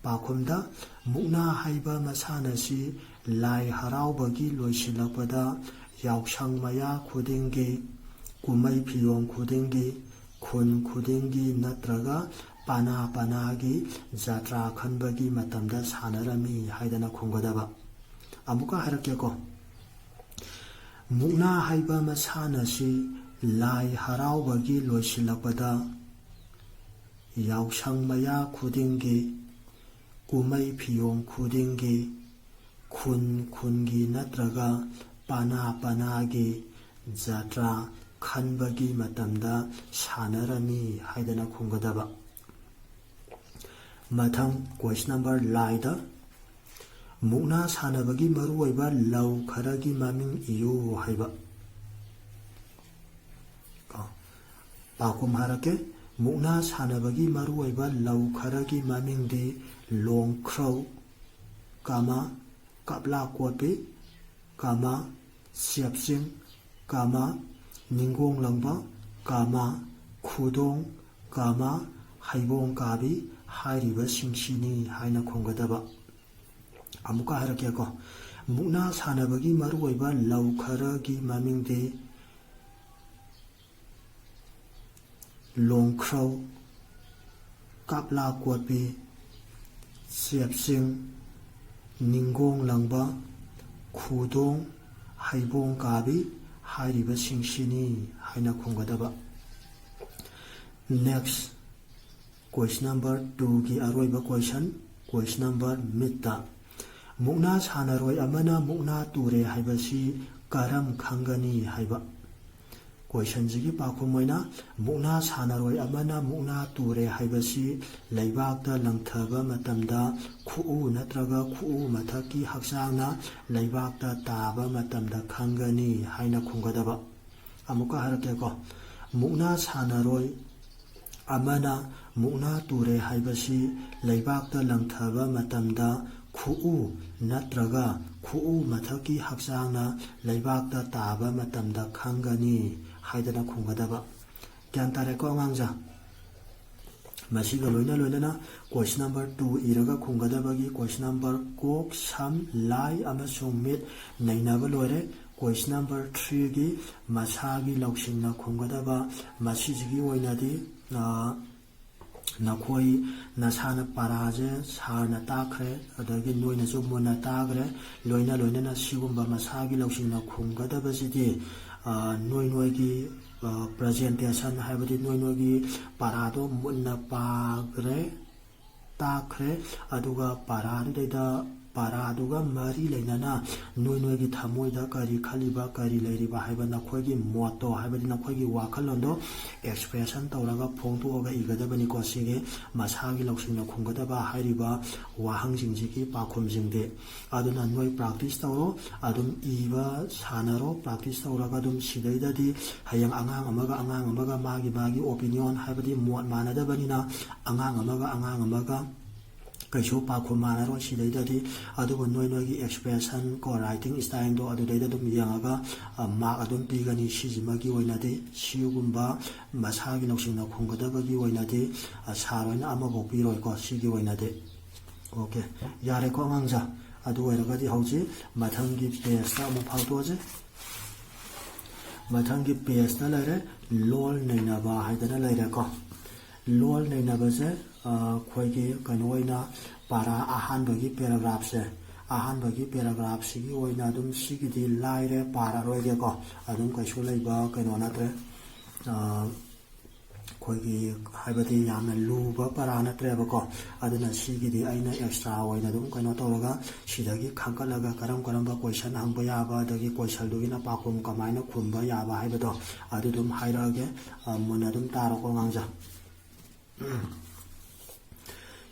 ꯄꯥꯎꯈꯨꯝꯗ ꯃꯨꯛꯅꯥ ꯍꯥꯏꯕ ꯃꯁꯥꯟꯅꯁꯤ ꯂꯥꯏ ꯍꯔꯥꯎꯕꯒꯤ ꯂꯣꯏꯁꯤꯜꯂꯛꯄꯗ ꯌꯥꯎꯁꯪ ꯃꯌꯥ ꯈꯨꯗꯤꯡꯒꯤ, ꯀꯨꯝꯍꯩ ꯐꯤꯌꯣꯡ ꯈꯨꯗꯤꯡꯒꯤ, ꯈꯨꯟ ꯈꯨꯗꯤꯡꯒꯤ ꯅꯠꯇ꯭ꯔꯒ ꯄꯅꯥ ꯄꯅꯥꯒꯤ ꯖꯇ꯭ꯔꯥ ꯈꯟꯕꯒꯤ ꯃꯇꯝꯗ ꯁꯥꯟꯅꯔꯝꯃꯤ ꯍꯥꯏꯗꯅ ꯈꯨꯝꯒꯗꯕ꯫ ꯑꯃꯨꯛꯀ ꯍꯥꯏꯔꯛꯀꯦꯀꯣ꯫ ꯃꯨꯛꯅꯥ ꯍꯥꯏꯕ ꯃꯁꯥꯟꯅꯁꯤ ꯂꯥꯏ ꯍꯔꯥꯎꯕꯒꯤ ꯂꯣꯏꯁꯤꯜꯂꯛꯄꯗ ꯌꯥꯎꯁꯪ ꯃꯌꯥ ꯈꯨꯗꯤꯡꯒꯤ, ꯀꯨꯝꯍꯩ ꯐꯤꯌꯣꯡ ꯈꯨꯗꯤꯡꯒꯤ, ꯈꯨꯟ ꯈꯨꯟꯒꯤ ꯅꯠꯇ꯭ꯔꯒ ꯄꯅꯥ ꯄꯅꯥꯒꯤ ꯖꯇ꯭ꯔꯥ ꯈꯟꯕꯒꯤ ꯃꯇꯝꯗ ꯁꯥꯟꯅꯔꯝꯃꯤ ꯍꯥꯏꯗꯅ ꯈꯨꯝꯒꯗꯕ꯫ ꯃꯊꯪ question number ꯂꯥꯏꯗ, ꯃꯨꯛꯅꯥ ꯁꯥꯟꯅꯕꯒꯤ ꯃꯔꯨꯑꯣꯏꯕ ꯂꯧ ꯈꯔꯒꯤ ꯃꯃꯤꯡ ꯏꯌꯨ ꯍꯥꯏꯕ꯫ ꯀꯣ, ꯄꯥꯎꯈꯨꯝ ꯍꯥꯏꯔꯛꯀꯦ꯫ ꯃꯨꯛꯅꯥ ꯁꯥꯟꯅꯕꯒꯤ ꯃꯔꯨꯑꯣꯏꯕ ꯂꯧ ꯈꯔꯒꯤ ꯃꯃꯤꯡꯗꯤ ꯂꯣꯡꯈ꯭ꯔꯧ, ꯀꯃ, ꯀꯞꯂꯥ ꯀꯣꯠꯄꯤ, ꯀꯃ, ꯁꯦꯞꯆꯤꯡ, ꯀꯃ, ꯅꯤꯡꯒꯣꯡ ꯂꯪꯕ, ꯀꯃ, ꯈꯨꯗꯣꯡ, ꯀꯃ, ꯍꯩꯕꯣꯡ ꯀꯥꯕꯤ ꯍꯥꯏꯔꯤꯕꯁꯤꯡꯁꯤꯅꯤ ꯍꯥꯏꯅ ꯈꯨꯝꯒꯗꯕ꯫ ꯑꯃꯨꯛꯀ ꯍꯥꯏꯔꯛꯀꯦꯀꯣ꯫ ꯃꯨꯛꯅꯥ ꯁꯥꯟꯅꯕꯒꯤ ꯃꯔꯨꯑꯣꯏꯕ ꯂꯧ ꯈꯔꯒꯤ ꯃꯃꯤꯡꯗꯤ ꯂꯣꯡꯈ꯭ꯔꯧ, ꯀꯥꯞꯂꯥ ꯀꯣꯠꯄꯤ, ꯆꯦꯞꯆꯤꯡ, ꯅꯤꯡꯒꯣꯡ ꯂꯪꯕ, ꯈꯨꯗꯣꯡ, ꯍꯩꯕꯣꯡ ꯀꯥꯕꯤ ꯍꯥꯏꯔꯤꯕꯁꯤꯡꯁꯤꯅꯤ ꯍꯥꯏꯅ ꯈꯨꯝꯒꯗꯕ꯫ Next, question number twoꯒꯤ ꯑꯔꯣꯏꯕ question, question number ꯃꯤꯠꯇ꯫ ꯃꯨꯛꯅꯥ ꯁꯥꯟꯅꯔꯣꯏ ꯑꯃꯅ ꯃꯨꯛꯅꯥ ꯇꯨꯔꯦ ꯍꯥꯏꯕꯁꯤ ꯀꯔꯝ ꯈꯪꯒꯅꯤ ꯍꯥꯏꯕ꯫ Questionꯁꯤꯒꯤ ꯄꯥꯎꯈꯨꯝ ꯑꯣꯏꯅ, ꯃꯨꯛꯅꯥ ꯁꯥꯟꯅꯔꯣꯏ ꯑꯃꯅ ꯃꯨꯛꯅꯥ ꯇꯨꯔꯦ ꯍꯥꯏꯕꯁꯤ ꯂꯩꯕꯥꯛꯇ ꯂꯪꯊꯕ ꯃꯇꯝꯗ ꯈꯨꯎ ꯅꯠꯇ꯭ꯔꯒ ꯈꯨꯎ ꯃꯊꯛꯀꯤ ꯍꯛꯆꯥꯡꯅ ꯂꯩꯕꯥꯛꯇ ꯇꯥꯕ ꯃꯇꯝꯗ ꯈꯪꯒꯅꯤ ꯍꯥꯏꯅ ꯈꯨꯝꯒꯗꯕ꯫ ꯑꯃꯨꯛꯀ ꯍꯥꯏꯔꯛꯀꯦꯀꯣ꯫ ꯃꯨꯛꯅꯥ ꯁꯥꯟꯅꯔꯣꯏ ꯑꯃꯅ ꯃꯨꯛꯅꯥ ꯇꯨꯔꯦ ꯍꯥꯏꯕꯁꯤ ꯂꯩꯕꯥꯛꯇ ꯂꯪꯊꯕ ꯃꯇꯝꯗ ꯈꯨꯎ ꯅꯠꯇ꯭ꯔꯒ ꯈꯨꯎ ꯃꯊꯛꯀꯤ ꯍꯛꯆꯥꯡꯅ ꯂꯩꯕꯥꯛꯇ ꯇꯥꯕ ꯃꯇꯝꯗ ꯈꯪꯒꯅꯤ ꯍꯥꯏꯗꯅ ꯈꯨꯝꯒꯗꯕ꯫ ꯒ꯭ꯌꯥꯟ ꯇꯥꯔꯦꯀꯣ ꯑꯉꯥꯡꯁꯥ? ꯃꯁꯤꯒ ꯂꯣꯏꯅ ꯂꯣꯏꯅꯅ question number two ꯏꯔꯒ ꯈꯨꯝꯒꯗꯕꯒꯤ question number ꯀꯣꯛ, ꯁꯝ, ꯂꯥꯏ ꯑꯃꯁꯨꯡ ꯃꯤꯠ ꯅꯩꯅꯕ ꯂꯣꯏꯔꯦ꯫ Question number three ꯒꯤ ꯃꯁꯥꯒꯤ ꯂꯧꯁꯤꯡꯅ ꯈꯨꯝꯒꯗꯕ, ꯃꯁꯤꯁꯤꯒꯤ ꯑꯣꯏꯅꯗꯤ, ꯑ, ꯅꯈꯣꯏ ꯅꯁꯥꯅ ꯄꯔꯥꯁꯦ ꯁꯥꯔꯅ ꯇꯥꯛꯈ꯭ꯔꯦ, ꯑꯗꯒꯤ ꯅꯣꯏꯅꯁꯨ ꯃꯨꯟꯅ ꯇꯥꯈ꯭ꯔꯦ꯫ ꯂꯣꯏꯅ ꯂꯣꯏꯅꯅ ꯁꯤꯒꯨꯝꯕ ꯃꯁꯥꯒꯤ ꯂꯧꯁꯤꯡꯅ ꯈꯨꯝꯒꯗꯕꯁꯤꯗꯤ, ꯑ, ꯅꯣꯏ ꯅꯣꯏꯒꯤ, ꯑ, presentation, ꯍꯥꯏꯕꯗꯤ ꯅꯣꯏ ꯅꯣꯏꯒꯤ ꯄꯔꯥꯗꯣ ꯃꯨꯟꯅ ꯄꯥꯈ꯭ꯔꯦ, ꯇꯥꯛꯈ꯭ꯔꯦ꯫ ꯑꯗꯨꯒ ꯄꯔꯥꯗꯨꯗꯩꯗ, ꯄꯔꯥꯗꯨꯒ ꯃꯔꯤ ꯂꯩꯅꯅ ꯅꯣꯏ ꯅꯣꯏꯒꯤ ꯊꯃꯣꯏꯗ ꯀꯔꯤ ꯈꯜꯂꯤꯕ, ꯀꯔꯤ ꯂꯩꯔꯤꯕ ꯍꯥꯏꯕ ꯅꯈꯣꯏꯒꯤ ꯃꯣꯠꯇꯣ, ꯍꯥꯏꯕꯗꯤ ꯅꯈꯣꯏꯒꯤ ꯋꯥꯈꯜꯂꯣꯟꯗꯣ expression ꯇꯧꯔꯒ ꯐꯣꯡꯗꯣꯛꯑꯒ ꯏꯒꯗꯕꯅꯤꯀꯣ꯫ ꯁꯤꯒꯤ ꯃꯁꯥꯒꯤ ꯂꯧꯁꯤꯡꯅ ꯈꯨꯝꯒꯗꯕ ꯍꯥꯏꯔꯤꯕ ꯋꯥꯍꯪꯁꯤꯡꯁꯤꯒꯤ ꯄꯥꯎꯈꯨꯝꯁꯤꯡꯗꯤ꯫ ꯑꯗꯨꯅ ꯅꯣꯏ practice ꯇꯧꯔꯣ, ꯑꯗꯨꯝ ꯏꯕ ꯁꯥꯟꯅꯔꯣ, practice ꯇꯧꯔꯒ ꯑꯗꯨꯝ ꯁꯤꯗꯩꯗꯗꯤ ꯍꯌꯦꯡ ꯑꯉꯥꯡ ꯑꯃꯒ ꯑꯉꯥꯡ ꯑꯃꯒ ꯃꯥꯒꯤ ꯃꯥꯒꯤ opinion, ꯍꯥꯏꯕꯗꯤ ꯃꯣꯠ ꯃꯥꯟꯅꯗꯕꯅꯤꯅ, ꯑꯉꯥꯡ ꯑꯃꯒ ꯑꯉꯥꯡ ꯑꯃꯒ ꯀꯩꯁꯨ ꯄꯥꯎꯈꯨꯝ ꯃꯥꯟꯅꯔꯣꯏ ꯁꯤꯗꯩꯗꯗꯤ꯫ ꯑꯗꯨꯕꯨ ꯅꯣꯏ ꯅꯣꯏꯒꯤ expression ꯀꯣ, writing style ꯗꯣ ꯑꯗꯨꯗꯩꯗ ꯑꯗꯨꯝ ꯌꯦꯡꯉꯒ, ꯑ, mark ꯑꯗꯨꯝ ꯄꯤꯒꯅꯤ꯫ ꯁꯤꯁꯤꯃꯒꯤ ꯑꯣꯏꯅꯗꯤ, ꯁꯤꯒꯨꯝꯕ ꯃꯁꯥꯒꯤ ꯂꯧꯁꯤꯡꯅ ꯈꯨꯝꯒꯗꯕꯒꯤ ꯑꯣꯏꯅꯗꯤ, ꯑ, sir ꯍꯣꯏꯅ ꯑꯃꯐꯥꯎ ꯄꯤꯔꯣꯏꯀꯣ ꯁꯤꯒꯤ ꯑꯣꯏꯅꯗꯤ꯫ Okay, ꯌꯥꯔꯦꯀꯣ ꯑꯉꯥꯡꯁꯥ? ꯑꯗꯨ ꯑꯣꯏꯔꯒꯗꯤ ꯍꯧꯖꯤꯛ ꯃꯊꯪꯒꯤ page ꯇ ꯑꯃꯨꯛ ꯐꯥꯎꯗꯣꯛꯑꯁꯤ꯫ ꯃꯊꯪꯒꯤ page ꯇ ꯂꯩꯔꯦ, ꯂꯣꯜ ꯅꯩꯅꯕ ꯍꯥꯏꯗꯅ ꯂꯩꯔꯦꯀꯣ꯫ ꯂꯣꯜ ꯅꯩꯅꯕꯁꯦ, ꯑ, ꯑꯩꯈꯣꯏꯒꯤ ꯀꯩꯅꯣ ꯑꯣꯏꯅ ꯄꯔꯥ ꯑꯍꯥꯟꯕꯒꯤ paragraph ꯁꯦ, ꯑꯍꯥꯟꯕꯒꯤ paragraph ꯁꯤꯒꯤ ꯑꯣꯏꯅ ꯑꯗꯨꯝ ꯁꯤꯒꯤꯗꯤ ꯂꯥꯏꯔꯦ, ꯄꯥꯔꯔꯣꯏꯒꯦꯀꯣ꯫ ꯑꯗꯨꯝ ꯀꯩꯁꯨ ꯂꯩꯕ ꯀꯩꯅꯣ ꯅꯠꯇ꯭ꯔꯦ꯫ ꯑ, ꯑꯩꯈꯣꯏꯒꯤ ꯍꯥꯏꯕꯗꯤ ꯌꯥꯝꯅ ꯂꯨꯕ ꯄꯔꯥ ꯅꯠꯇ꯭ꯔꯦꯕꯀꯣ꯫ ꯑꯗꯨꯅ ꯁꯤꯒꯤꯗꯤ ꯑꯩꯅ extra ꯑꯣꯏꯅ ꯑꯗꯨꯝ ꯀꯩꯅꯣ ꯇꯧꯔꯒ ꯁꯤꯗꯒꯤ ꯈꯟꯒꯠꯂꯒ ꯀꯔꯝ ꯀꯔꯝꯕ question ꯍꯪꯕ ꯌꯥꯕ, ꯑꯗꯒꯤ question ꯗꯨꯒꯤꯅ ꯄꯥꯎꯈꯨꯝ ꯀꯃꯥꯏꯅ ꯈꯨꯝꯕ ꯌꯥꯕ ꯍꯥꯏꯕꯗꯣ ꯑꯗꯨ ꯑꯗꯨꯝ ꯍꯥꯏꯔꯛꯑꯒꯦ꯫ ꯑ, ꯃꯨꯟꯅ ꯑꯗꯨꯝ ꯇꯥꯔꯣꯀꯣ ꯑꯉꯥꯡꯁꯥ꯫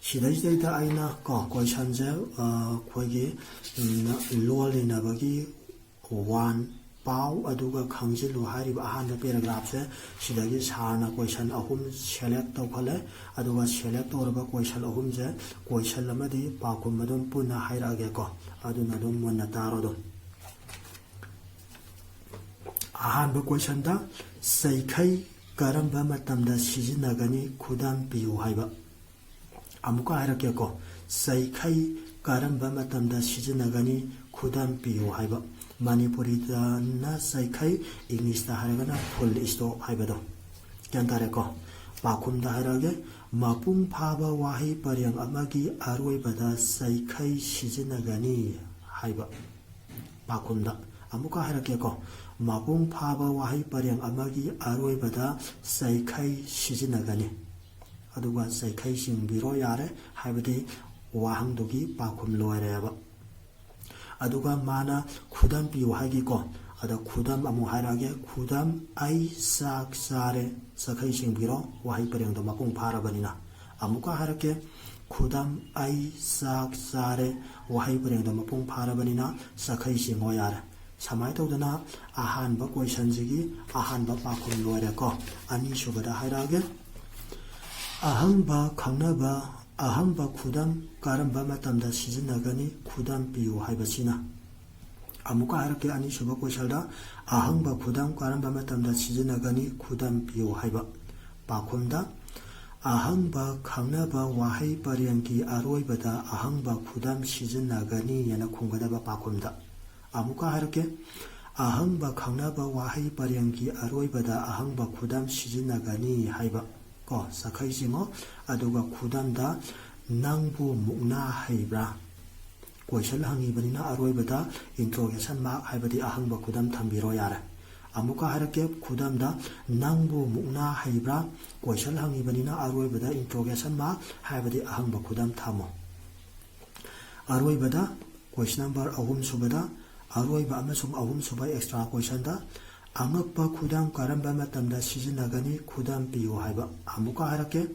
ꯁꯤꯗꯩꯁꯤꯗꯩꯗ ꯑꯩꯅ ꯀꯣ question ꯁꯦ, ꯑ, ꯑꯩꯈꯣꯏꯒꯤ, ꯎꯝ, ꯂꯣꯜ ꯅꯩꯅꯕꯒꯤ one ꯄꯥꯎ ꯑꯗꯨꯒ ꯈꯪꯖꯤꯜꯂꯨ ꯍꯥꯏꯔꯤꯕ ꯑꯍꯥꯟꯕ paragraph ꯁꯦ, ꯁꯤꯗꯒꯤ sir ꯅ question ꯑꯍꯨꯝ select ꯇꯧꯈꯠꯂꯦ꯫ ꯑꯗꯨꯒ select ꯇꯧꯔꯕ question ꯑꯍꯨꯝꯁꯦ question ꯑꯃꯗꯤ ꯄꯥꯎꯈꯨꯝ ꯑꯗꯨꯝ ꯄꯨꯟꯅ ꯍꯥꯏꯔꯛꯑꯒꯦꯀꯣ꯫ ꯑꯗꯨꯅ ꯑꯗꯨꯝ ꯃꯨꯟꯅ ꯇꯥꯔꯣ ꯑꯗꯨꯝ꯫ ꯑꯍꯥꯟꯕ question ꯗ, ꯆꯩꯈꯩ ꯀꯔꯝꯕ ꯃꯇꯝꯗ ꯁꯤꯖꯤꯟꯅꯒꯅꯤ? ꯈꯨꯗꯝ ꯄꯤꯌꯨ ꯍꯥꯏꯕ꯫ ꯑꯃꯨꯛꯀ ꯍꯥꯏꯔꯛꯀꯦꯀꯣ, ꯆꯩꯈꯩ ꯀꯔꯝꯕ ꯃꯇꯝꯗ ꯁꯤꯖꯤꯟꯅꯒꯅꯤ? ꯈꯨꯗꯝ ꯄꯤꯌꯨ ꯍꯥꯏꯕ꯫ ꯃꯅꯤꯄꯨꯔꯤꯗꯅ ꯆꯩꯈꯩ, ꯏꯪꯂꯤꯁꯇ ꯍꯥꯏꯔꯒꯅ full stop ꯍꯥꯏꯕꯗꯣ꯫ ꯒ꯭ꯌꯥꯟ ꯇꯥꯔꯦꯀꯣ? ꯄꯥꯎꯈꯨꯝꯗ ꯍꯥꯏꯔꯛꯑꯒꯦ, ꯃꯄꯨꯡ ꯐꯥꯕ ꯋꯥꯍꯩ ꯄꯔꯦꯡ ꯑꯃꯒꯤ ꯑꯔꯣꯏꯕꯗ ꯆꯩꯈꯩ ꯁꯤꯖꯤꯟꯅꯒꯅꯤ ꯍꯥꯏꯕ꯫ ꯄꯥꯎꯈꯨꯝꯗ ꯑꯃꯨꯛꯀ ꯍꯥꯏꯔꯛꯀꯦꯀꯣ, ꯃꯄꯨꯡ ꯐꯥꯕ ꯋꯥꯍꯩ ꯄꯔꯦꯡ ꯑꯃꯒꯤ ꯑꯔꯣꯏꯕꯗ ꯆꯩꯈꯩ ꯁꯤꯖꯤꯟꯅꯒꯅꯤ꯫ ꯑꯗꯨꯒ ꯆꯩꯈꯩ ꯆꯤꯡꯕꯤꯔꯣ ꯌꯥꯔꯦ, ꯍꯥꯏꯕꯗꯤ ꯋꯥꯍꯪꯗꯨꯒꯤ ꯄꯥꯎꯈꯨꯝ ꯂꯣꯏꯔꯦꯕ꯫ ꯑꯗꯨꯒ ꯃꯥꯅ ꯈꯨꯗꯝ ꯄꯤꯌꯨ ꯍꯥꯏꯒꯤꯀꯣ꯫ ꯑꯗ ꯈꯨꯗꯝ ꯑꯃꯨꯛ ꯍꯥꯏꯔꯛꯑꯒꯦ, ꯈꯨꯗꯝ, "ꯑꯩ ꯆꯥꯛ ꯆꯥꯔꯦ", ꯆꯩꯈꯩ ꯆꯤꯡꯕꯤꯔꯣ, ꯋꯥꯍꯩ ꯄꯔꯦꯡꯗꯣ ꯃꯄꯨꯡ ꯐꯥꯔꯕꯅꯤꯅ꯫ ꯑꯃꯨꯛꯀ ꯍꯥꯏꯔꯛꯀꯦ, ꯈꯨꯗꯝ, "ꯑꯩ ꯆꯥꯛ ꯆꯥꯔꯦ", ꯋꯥꯍꯩ ꯄꯔꯦꯡꯗꯣ ꯃꯄꯨꯡ ꯐꯥꯔꯕꯅꯤꯅ ꯆꯩꯈꯩ ꯆꯤꯡꯉꯣ ꯌꯥꯔꯦ꯫ ꯁꯨꯃꯥꯏꯅ ꯇꯧꯗꯅ ꯑꯍꯥꯟꯕ ꯀꯣꯏꯁꯟꯁꯤꯒꯤ ꯑꯍꯥꯟꯕ ꯄꯥꯎꯈꯨꯝ ꯂꯣꯏꯔꯦꯀꯣ꯫ ꯑꯅꯤꯁꯨꯕꯗ ꯍꯥꯏꯔꯛꯑꯒꯦ, ꯑꯍꯪꯕ ꯈꯪꯅꯕ, ꯑꯍꯪꯕ ꯈꯨꯗꯝ ꯀꯔꯝꯕ ꯃꯇꯝꯗ ꯁꯤꯖꯤꯟꯅꯒꯅꯤ? ꯈꯨꯗꯝ ꯄꯤꯌꯨ ꯍꯥꯏꯕꯁꯤꯅ꯫ ꯑꯃꯨꯛꯀ ꯍꯥꯏꯔꯛꯀꯦ, ꯑꯅꯤꯁꯨꯕ ꯀꯣꯏꯁꯟꯗ, ꯑꯍꯪꯕ ꯈꯨꯗꯝ ꯀꯔꯝꯕ ꯃꯇꯝꯗ ꯁꯤꯖꯤꯟꯅꯒꯅꯤ? ꯈꯨꯗꯝ ꯄꯤꯌꯨ ꯍꯥꯏꯕ꯫ ꯄꯥꯎꯈꯨꯝꯗ, ꯑꯍꯪꯕ ꯈꯪꯅꯕ ꯋꯥꯍꯩ ꯄꯔꯦꯡꯒꯤ ꯑꯔꯣꯏꯕꯗ ꯑꯍꯪꯕ ꯈꯨꯗꯝ ꯁꯤꯖꯤꯟꯅꯒꯅꯤ ꯍꯥꯏꯅ ꯈꯨꯝꯒꯗꯕ ꯄꯥꯎꯈꯨꯝꯗ꯫ ꯑꯃꯨꯛꯀ ꯍꯥꯏꯔꯛꯀꯦ, ꯑꯍꯪꯕ ꯈꯪꯅꯕ ꯋꯥꯍꯩ ꯄꯔꯦꯡꯒꯤ ꯑꯔꯣꯏꯕꯗ ꯑꯍꯪꯕ ꯈꯨꯗꯝ ꯁꯤꯖꯤꯟꯅꯒꯅꯤ ꯍꯥꯏꯕ ꯀꯣ, ꯆꯩꯈꯩ ꯆꯤꯡꯉꯣ꯫ ꯑꯗꯨꯒ ꯈꯨꯗꯝꯗ, "ꯅꯪꯕꯨ ꯃꯨꯛꯅꯥ ꯍꯩꯕ꯭ꯔꯥ?" ꯀꯣꯏꯁꯟ ꯍꯪꯉꯤꯕꯅꯤꯅ ꯑꯔꯣꯏꯕꯗ interrogation mark ꯍꯥꯏꯕꯗꯤ ꯑꯍꯪꯕ ꯈꯨꯗꯝ ꯊꯝꯕꯤꯔꯣ ꯌꯥꯔꯦ꯫ ꯑꯃꯨꯛꯀ ꯍꯥꯏꯔꯛꯀꯦ, ꯈꯨꯗꯝꯗ, "ꯅꯪꯕꯨ ꯃꯨꯛꯅꯥ ꯍꯩꯕ꯭ꯔꯥ?" ꯀꯣꯏꯁꯟ ꯍꯪꯉꯤꯕꯅꯤꯅ ꯑꯔꯣꯏꯕꯗ interrogation mark ꯍꯥꯏꯕꯗꯤ ꯑꯍꯪꯕ ꯈꯨꯗꯝ ꯊꯝꯃꯣ꯫ ꯑꯔꯣꯏꯕꯗ question number ꯑꯍꯨꯝ ꯁꯨꯕꯗ, ꯑꯔꯣꯏꯕ ꯑꯃꯁꯨꯡ ꯑꯍꯨꯝ ꯁꯨꯕ extra questionꯗ, ꯑꯉꯛꯄ ꯈꯨꯗꯝ ꯀꯔꯝꯕ ꯃꯇꯝꯗ ꯁꯤꯖꯤꯟꯅꯒꯅꯤ? ꯈꯨꯗꯝ ꯄꯤꯌꯨ ꯍꯥꯏꯕ꯫ ꯑꯃꯨꯛꯀ ꯍꯥꯏꯔꯛꯀꯦ,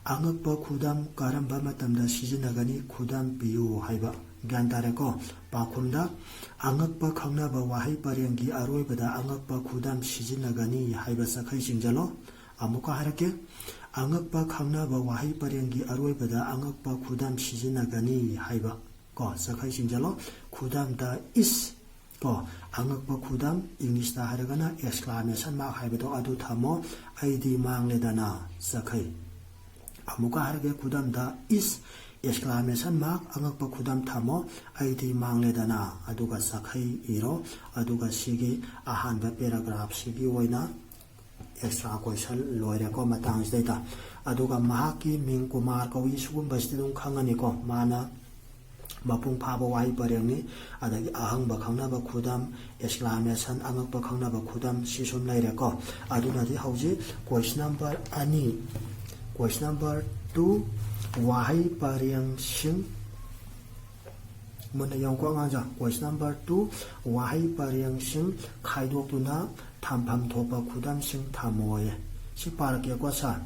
ꯑꯉꯛꯄ ꯈꯨꯗꯝ ꯀꯔꯝꯕ ꯃꯇꯝꯗ ꯁꯤꯖꯤꯟꯅꯒꯅꯤ? ꯈꯨꯗꯝ ꯄꯤꯌꯨ ꯍꯥꯏꯕ꯫ ꯒ꯭ꯌꯥꯟ ꯇꯥꯔꯦꯀꯣ? ꯄꯥꯎꯈꯨꯝꯗ, ꯑꯉꯛꯄ ꯈꯪꯅꯕ ꯋꯥꯍꯩ ꯄꯔꯦꯡꯒꯤ ꯑꯔꯣꯏꯕꯗ ꯑꯉꯛꯄ ꯈꯨꯗꯝ ꯁꯤꯖꯤꯟꯅꯒꯅꯤ ꯍꯥꯏꯕ ꯆꯩꯈꯩ ꯆꯤꯡꯁꯤꯜꯂꯣ꯫ ꯑꯃꯨꯛꯀ ꯍꯥꯏꯔꯛꯀꯦ, ꯑꯉꯛꯄ ꯈꯪꯅꯕ ꯋꯥꯍꯩ ꯄꯔꯦꯡꯒꯤ ꯑꯔꯣꯏꯕꯗ ꯑꯉꯛꯄ ꯈꯨꯗꯝ ꯁꯤꯖꯤꯟꯅꯒꯅꯤ ꯍꯥꯏꯕ ꯀꯣ, ꯆꯩꯈꯩ ꯆꯤꯡꯁꯤꯜꯂꯣ꯫ ꯈꯨꯗꯝꯗ is ꯀꯣ, ꯑꯉꯛꯄ ꯈꯨꯗꯝ, ꯏꯪꯂꯤꯁꯇ ꯍꯥꯏꯔꯒꯅ exclamation mark ꯍꯥꯏꯕꯗꯣ ꯑꯗꯨ ꯊꯝꯃꯣ꯫ "ꯑꯩꯗꯤ ꯃꯥꯡꯂꯦꯗꯅ", ꯆꯩꯈꯩ꯫ ꯑꯃꯨꯛꯀ ꯍꯥꯏꯔꯒꯦ, ꯈꯨꯗꯝꯗ is exclamation mark ꯑꯉꯛꯄ ꯈꯨꯗꯝ ꯊꯝꯃꯣ꯫ ꯑꯩꯗꯤ ꯃꯥꯡꯂꯦꯗꯅ, ꯑꯗꯨꯒ ꯆꯈꯩ ꯏꯔꯣ꯫ ꯑꯗꯨꯒ ꯁꯤꯒꯤ ꯑꯍꯥꯟꯕ paragraphꯁꯤꯒꯤ ꯑꯣꯏꯅ extra question ꯂꯣꯏꯔꯦꯀꯣ ꯃꯇꯥꯡꯁꯤꯗꯩꯗ꯫ ꯑꯗꯨꯒ ꯃꯍꯥꯛꯀꯤ ꯃꯤꯡ ꯀꯨꯃꯥꯔ ꯀꯧꯏ꯫ ꯁꯤꯒꯨꯝꯕꯁꯤꯗꯤ ꯑꯗꯨꯝ ꯈꯪꯉꯅꯤꯀꯣ꯫ ꯃꯥꯅ ꯃꯄꯨꯡ ꯐꯥꯕ ꯋꯥꯍꯩ ꯄꯔꯦꯡꯅꯤ꯫ ꯑꯗꯒꯤ ꯑꯍꯪꯕ ꯈꯪꯅꯕ ꯈꯨꯗꯝ, exclamation, ꯑꯉꯛꯄ ꯈꯪꯅꯕ ꯈꯨꯗꯝ, ꯁꯤ ꯁꯨꯝ ꯂꯩꯔꯦꯀꯣ꯫ ꯑꯗꯨꯅꯗꯤ ꯍꯧꯖꯤꯛ question number ꯑꯅꯤ, question number two, ꯋꯥꯍꯩ ꯄꯔꯦꯡꯁꯤꯡ, ꯃꯨꯟꯅ ꯌꯦꯡꯉꯨꯀꯣ ꯑꯉꯥꯡꯁꯥ꯫ Question number two, ꯋꯥꯍꯩ ꯄꯔꯦꯡꯁꯤꯡ ꯈꯥꯏꯗꯣꯛꯇꯨꯅ ꯊꯝꯐꯝ ꯊꯣꯛꯄ ꯈꯨꯗꯝꯁꯤꯡ ꯊꯝꯃꯣꯌꯦ꯫ ꯁꯤ ꯄꯥꯔꯛꯀꯦꯀꯣ ꯁꯥꯔ꯫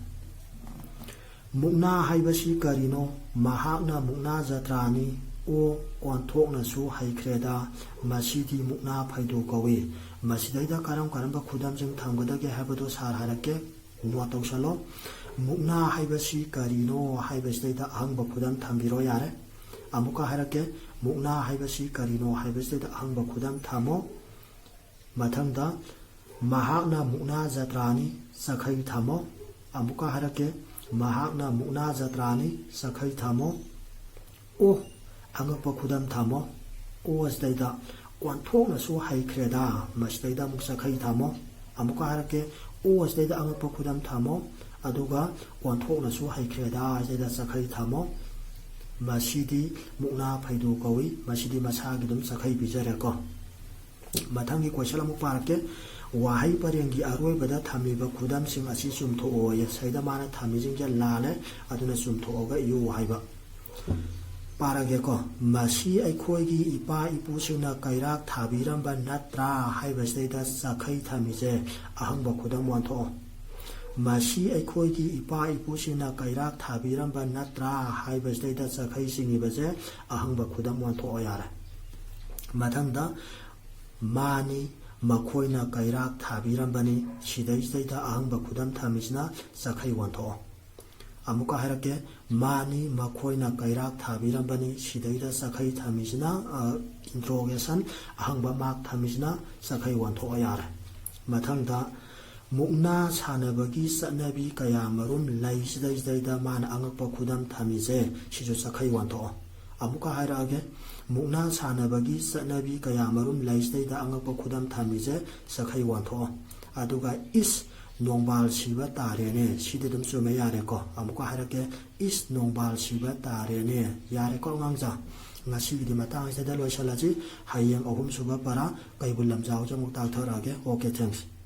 ꯃꯨꯛꯅꯥ ꯍꯥꯏꯕꯁꯤ ꯀꯔꯤꯅꯣ? ꯃꯍꯥꯛꯅ ꯃꯨꯛꯅꯥ ꯖꯇ꯭ꯔꯥꯅꯤ꯫ ꯑꯣ, ꯑꯣꯟꯊꯣꯛꯅꯁꯨ ꯍꯩꯈ꯭ꯔꯦꯗ꯫ ꯃꯁꯤꯗꯤ ꯃꯨꯛꯅꯥ ꯐꯩꯗꯣ ꯀꯧꯏ꯫ ꯃꯁꯤꯗꯩꯗ ꯀꯔꯝ ꯀꯔꯝꯕ ꯈꯨꯗꯝꯁꯤꯡ ꯊꯝꯒꯗꯒꯦ ꯍꯥꯏꯕꯗꯣ ꯁꯥꯔ ꯍꯥꯏꯔꯛꯀꯦ꯫ Note ꯇꯧꯁꯜꯂꯣ꯫ ꯃꯨꯛꯅꯥ ꯍꯥꯏꯕꯁꯤ ꯀꯔꯤꯅꯣ ꯍꯥꯏꯕꯁꯤꯗꯩꯗ ꯑꯍꯪꯕ ꯈꯨꯗꯝ ꯊꯝꯕꯤꯔꯣ ꯌꯥꯔꯦ꯫ ꯑꯃꯨꯛꯀ ꯍꯥꯏꯔꯛꯀꯦ, ꯃꯨꯛꯅꯥ ꯍꯥꯏꯕꯁꯤ ꯀꯔꯤꯅꯣ ꯍꯥꯏꯕꯁꯤꯗꯩꯗ ꯑꯍꯪꯕ ꯈꯨꯗꯝ ꯊꯝꯃꯣ꯫ ꯃꯊꯪꯗ, ꯃꯍꯥꯛꯅ ꯃꯨꯛꯅꯥ ꯖꯇ꯭ꯔꯥꯅꯤ, ꯆꯈꯩ ꯊꯝꯃꯣ꯫ ꯑꯃꯨꯛꯀ ꯍꯥꯏꯔꯛꯀꯦ, ꯃꯍꯥꯛꯅ ꯃꯨꯛꯅꯥ ꯖꯇ꯭ꯔꯥꯅꯤ, ꯆꯈꯩ ꯊꯝꯃꯣ꯫ ꯑꯣ, ꯑꯉꯛꯄ ꯈꯨꯗꯝ ꯊꯝꯃꯣ꯫ ꯑꯣ ꯑꯁꯤꯗꯩꯗ ꯑꯣꯟꯊꯣꯛꯅꯁꯨ ꯍꯩꯈ꯭ꯔꯦꯗ, ꯃꯁꯤꯗꯩꯗ ꯑꯃꯨꯛ ꯆꯈꯩ ꯊꯝꯃꯣ꯫ ꯑꯃꯨꯛꯀ ꯍꯥꯏꯔꯛꯀꯦ, ꯑꯣ ꯑꯁꯤꯗꯩꯗ ꯑꯉꯛꯄ ꯈꯨꯗꯝ ꯊꯝꯃꯣ, ꯑꯗꯨꯒ ꯑꯣꯟꯊꯣꯛꯅꯁꯨ ꯍꯩꯈ꯭ꯔꯦꯗ ꯑꯁꯤꯗꯩꯗ ꯆꯈꯩ ꯊꯝꯃꯣ꯫ ꯃꯁꯤꯗꯤ ꯃꯨꯛꯅꯥ ꯐꯩꯗꯣ ꯀꯧꯏ꯫ ꯃꯁꯤꯗꯤ ꯃꯁꯥꯒꯤ ꯑꯗꯨꯝ ꯆꯈꯩ ꯄꯤꯖꯔꯦꯀꯣ꯫ ꯃꯊꯪꯒꯤ question ꯑꯃꯨꯛ ꯄꯥꯔꯛꯀꯦ꯫ ꯋꯥꯍꯩ ꯄꯔꯦꯡꯒꯤ ꯑꯔꯣꯏꯕꯗ ꯊꯝꯃꯤꯕ ꯈꯨꯗꯝꯁꯤꯡ ꯑꯁꯤ ꯆꯨꯝꯊꯣꯛꯑꯣꯌꯦ꯫ ꯁꯤꯗ ꯃꯥꯅ ꯊꯝꯃꯤꯁꯤꯡꯁꯦ ꯂꯥꯜꯂꯦ, ꯑꯗꯨꯅ ꯆꯨꯝꯊꯣꯛꯑꯒ ꯏꯌꯨ ꯍꯥꯏꯕ꯫ ꯄꯥꯔꯒꯦꯀꯣ꯫ ꯃꯁꯤ ꯑꯩꯈꯣꯏꯒꯤ ꯏꯄꯥ ꯏꯄꯨꯁꯤꯡꯅ ꯀꯩꯔꯥꯛ ꯊꯥꯕꯤꯔꯝꯕ ꯅꯠꯇ꯭ꯔꯥ ꯍꯥꯏꯕꯁꯤꯗꯩꯗ ꯆꯈꯩ ꯊꯝꯃꯤꯁꯦ ꯑꯍꯪꯕ ꯈꯨꯗꯝ ꯑꯣꯟꯊꯣꯛꯑꯣ꯫ ꯃꯁꯤ ꯑꯩꯈꯣꯏꯒꯤ ꯏꯄꯥ ꯏꯄꯨꯁꯤꯡꯅ ꯀꯩꯔꯥꯛ ꯊꯥꯕꯤꯔꯝꯕ ꯅꯠꯇ꯭ꯔꯥ ꯍꯥꯏꯕꯁꯤꯗꯩꯗ ꯆꯈꯩ ꯆꯤꯡꯉꯤꯕꯁꯦ ꯑꯍꯪꯕ ꯈꯨꯗꯝ ꯑꯣꯟꯊꯣꯛꯑꯣ ꯌꯥꯔꯦ꯫ ꯃꯊꯪꯗ, ꯃꯥꯅꯤ, ꯃꯈꯣꯏꯅ ꯀꯩꯔꯥꯛ ꯊꯥꯕꯤꯔꯝꯕꯅꯤ꯫ ꯁꯤꯗꯩꯁꯤꯗꯩꯗ ꯑꯍꯪꯕ ꯈꯨꯗꯝ ꯊꯝꯃꯤꯁꯤꯅ ꯆꯈꯩ ꯑꯣꯟꯊꯣꯛꯑꯣ꯫ ꯑꯃꯨꯛꯀ ꯍꯥꯏꯔꯛꯀꯦ, ꯃꯥꯅꯤ, ꯃꯈꯣꯏꯅ ꯀꯩꯔꯥꯛ ꯊꯥꯕꯤꯔꯝꯕꯅꯤ꯫ ꯁꯤꯗꯩꯗ ꯆꯈꯩ ꯊꯝꯃꯤꯁꯤꯅ, ꯑ, interrogation, ꯑꯍꯪꯕ mark ꯊꯝꯃꯤꯁꯤꯅ ꯆꯈꯩ ꯑꯣꯟꯊꯣꯛꯑꯣ ꯌꯥꯔꯦ꯫ ꯃꯊꯪꯗ, ꯃꯨꯛꯅꯥ ꯁꯥꯟꯅꯕꯒꯤ ꯆꯠꯅꯕꯤ ꯀꯌꯥ ꯃꯔꯨꯝ ꯂꯩꯁꯤꯗꯩꯗ ꯃꯥꯅ ꯑꯉꯛꯄ ꯈꯨꯗꯝ ꯊꯝꯃꯤꯁꯦ, ꯁꯤꯁꯨ ꯆꯈꯩ ꯋꯥꯟꯊꯣꯛꯑꯣ꯫ ꯑꯃꯨꯛꯀ ꯍꯥꯏꯔꯛꯑꯒꯦ, ꯃꯨꯛꯅꯥ ꯁꯥꯟꯅꯕꯒꯤ ꯆꯠꯅꯕꯤ ꯀꯌꯥ ꯃꯔꯨꯝ ꯂꯩꯁꯤꯗꯩꯗ ꯑꯉꯛꯄ ꯈꯨꯗꯝ ꯊꯝꯃꯤꯁꯦ ꯆꯈꯩ ꯋꯥꯟꯊꯣꯛꯑꯣ꯫ ꯑꯗꯨꯒ ꯏꯁ ꯅꯣꯡꯕꯥꯜ ꯁꯤꯕ ꯇꯥꯔꯦꯅꯦ, ꯁꯤꯗꯤ ꯑꯗꯨꯝ ꯆꯨꯝꯃꯦ, ꯌꯥꯔꯦꯀꯣ꯫ ꯑꯃꯨꯛꯀ ꯍꯥꯏꯔꯛꯀꯦ, ꯏꯁ ꯅꯣꯡꯕꯥꯜ ꯁꯤꯕ ꯇꯥꯔꯦꯅꯦ꯫ ꯌꯥꯔꯦꯀꯣ ꯑꯉꯥꯡꯁꯥ, ꯉꯁꯤꯒꯤꯗꯤ ꯃꯇꯥꯡꯁꯤꯗ ꯂꯣꯏꯁꯤꯜꯂꯁꯤ꯫ ꯍꯌꯦꯡ ꯑꯍꯨꯝꯁꯨꯕ ꯄꯔꯥ ꯀꯩꯕꯨꯜ ꯂꯝꯖꯥꯎꯁꯦ ꯑꯃꯨꯛ ꯇꯥꯛꯊꯔꯛꯑꯒꯦ꯫ Okay, thanks꯫